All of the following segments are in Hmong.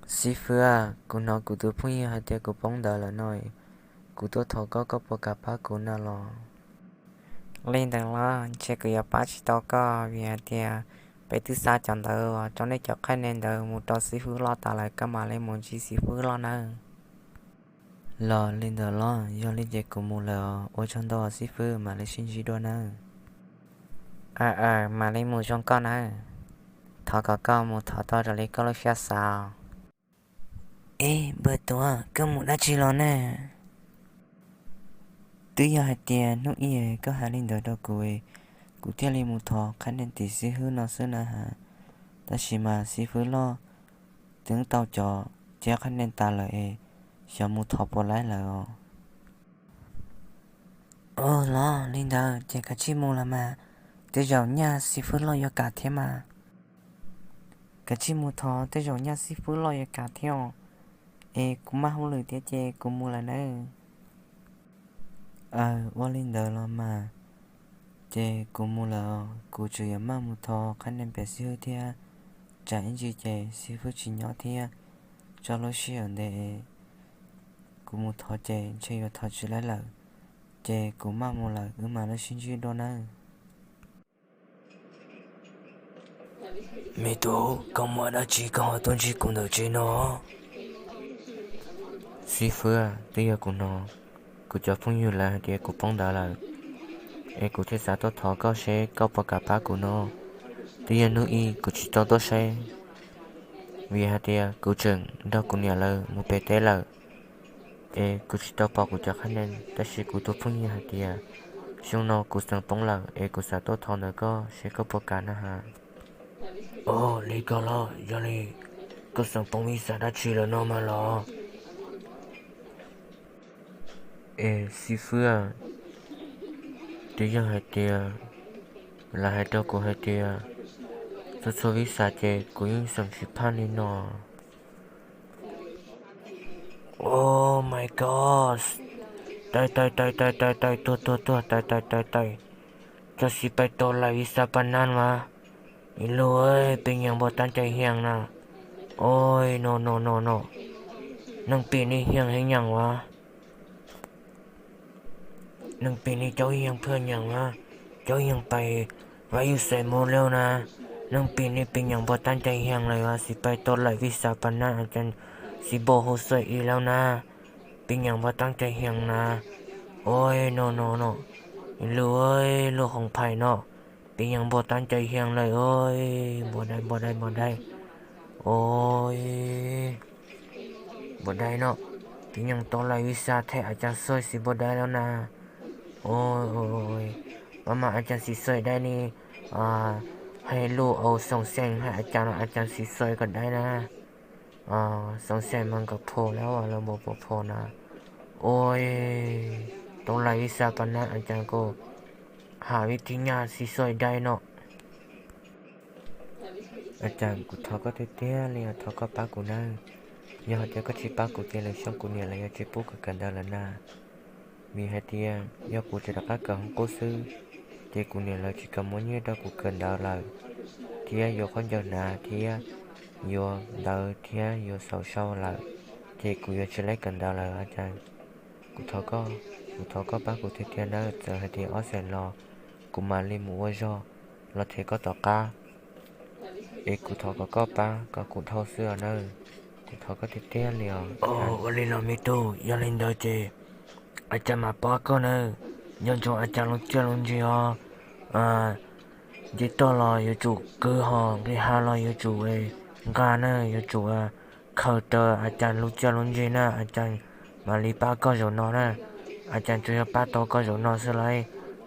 Xib fwb, kuv hnov kuv tus phooj ywg hais tias kuv poob ntawv lawm no, kuv tuaj thov koj, koj puas kam pab kuv na los? Li ntawd los ntshe kuv yuav pab tsis tau koj, vim hais tias peb twb xa cov ntawv uas rau nej cov qhab nia ntawd mus rau xib fwb loj tas lawm, koj mam li mus ntsib xib fwb loj nawb. Los li ntawd los, yog li ces kuv mus lawm os, ua tsaug ntau xib fwb, mam li sib ntsib dua nawb. Aw, mam li mus zoo koj nawb. Thov kom koj mus thov tau raws li koj lub siab xav. Ib, npawg Tuam, koj mus dab tsi los ne? Twb yog hais tias hnub ib koj hais li ntawd rau kuv, kuv thiaj li mus thov qhab nia tim xib fwb no xwb na has. Tab sis mas xib fwb loj twb tau cov thiab qhab nia tas lawm es, xyov mus thov puas laib lawm os. Ua los li ntawd ces kav tsij mus los mas, tej zaum nyaj xib fwb loj yuav kam thiab mas. Kav tsij mus thov, tej zaum nyaj xib fwb loj yuav kam thiab os. Es kuv maj hauj lwm thiab ces kuv mus lawm nawb. Aw, ua li ntawd los mas, ces kuv mus lawm os, kuv tseem yuav maj mus thov qhab nia pem xib fwb thiab, tsam ib ntsis ces xib fwb tsis nyob thiab, tso lub sij hawm ntev, kuv mus thov ces ntshe yuav thov tsis laib lawm, ces kuv maj mus lawm, wb mam li sib ntsib dua nawb. Me tub, koj muaj dab tsi koj ho tuaj ntsib kuv ntawm tsev no? Xib fwb, twb yog kuv hnov kuv cov phooj ywg lawv hais tias kuv poob ntawv lawm, es kuv thiaj xav tuaj thov koj seb koj puas kam pab kuv no. Twb yog hnub ib kuv tsis tau tuaj saib, vim hais tias kuv tseem nrog kuv niam lawv mus pem teb lawm, es kuv tsis tau pom kuv cov qhab nia, tab sis kuv tus phooj ywg hais tias xyoo no kuv xeem poob lawm es kuv xav tuaj thov ntawm koj seb koj puas kam na has. Ua li ko los, yog li koj xeem poob vij xas dab tsi lawm no mas los? Es xib fwb, twb yog hais tias lawv hais rau kuv hais tias txhua txhua vij xas ces kuv yeej xeem tsis phaj li no. Oh my god! Tais tais tais tais tais tais, tuag tuag tuag, tais tais tais tais. Cov xib pais tau laim vij xas pas nab mas, ib lub pes nyeem npua tab cai hias na. Oi no no no no, neeg pim ni hias heev nyeem as. Neeg pim ni cov yeej phaj nyeem as, cov yeej pais vav yuj xais mus lawm na. Neeg pim ni pes nyeem npua tab cai hias lawm as, xib pais tau laim vij xas pas nab a cas xib npau hu xaim ib lawm na. Pes nyeem npua tab cai hias na. Oi no no no, ib lub, ib lub hoos phais no, pes nyeem npua tab cai hias lawm. Oi, npua dai npua dai npua dai. Oi, npua dai no, pes nyeem tau laim vij xas thiab a cas xaim xib npua dai lawm na. Oi, pab mas a cas xib xaim dai ni, hais lus au xoom xeem hais a cas no a cas xib xaim kom dai na. Xoom xeem mas nkawd phom lawm, lawv npua puas phom na. Oi, tau laim vij xas pas nab a cas kuj ham vij thib nyaj xib xaim dai no. A cas kuv thov koj tiag tiag li os, thov koj pab kuv nawb. Yog hais tias koj tsis pab kuv ces lwm xyoo kuv niam lawv yuav tsis pub kuv kawm ntawv lawm na. Vim hais tias yog kuv tseem rov qab kawm hoob qub xwb, ces kuv niam lawv tsis kam muab nyiaj rau kuv kawm ntawv lawm, thiab yuav khaub ncaws hnav thiab yuav ntawv thiab yuav xaus sau lawm, ces kuv yuav tsis laib kawm ntawv lawm a cas. Kuv thov koj, kuv thov koj pab kuv tiag tiag nawb, txawm hais tias ob xees los kuv mam li mus ua zog los them koj tom qab. Es kuv thov kom koj pab kom kuv dhau xwb os nawb. Kuv thov koj tiag tiag li os. Ua li los me tub, yog li ntawd ces a cas mam pab koj nawb. Nco ntsoov a cas lub txiaj lub ntsig os. Nce toj los yuav tsum kwv, ho nqis hav los yuav tsum nqa na, yuav tsum khaws raws a cas lub txiaj lub ntsig na, a cas mam li pab koj zaum no na. A cas tsuas yog pab tau koj zaum no xwb lauj,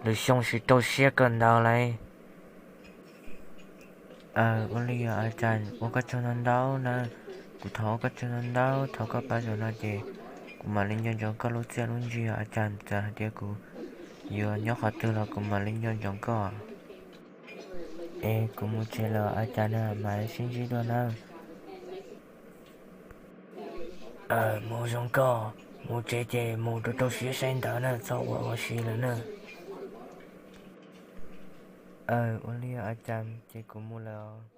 lwm xyoo tsis rau siab kawm ntawv lauj. Aw, ua li os a cas, ua koj tsaug ntau ntau nawb. Kuv thov ua koj tsaug ntau ntau, thov koj pab zaum no ces kuv mam li nco ntsoov koj lub txiaj lub ntsig os a cas, txawm hais tias kuv yuav nyob qhov twg los kuv mam li nco ntsoov koj. Es kuv mus tsev lawm a cas na, mam li sib ntsib dua nawb. Mus zoo koj, mus tsev ces mus rau rau siab saib ntawv na, txhob ua ua si lawm na. Aw, ua li os a cas, ces kuv mus lawm os.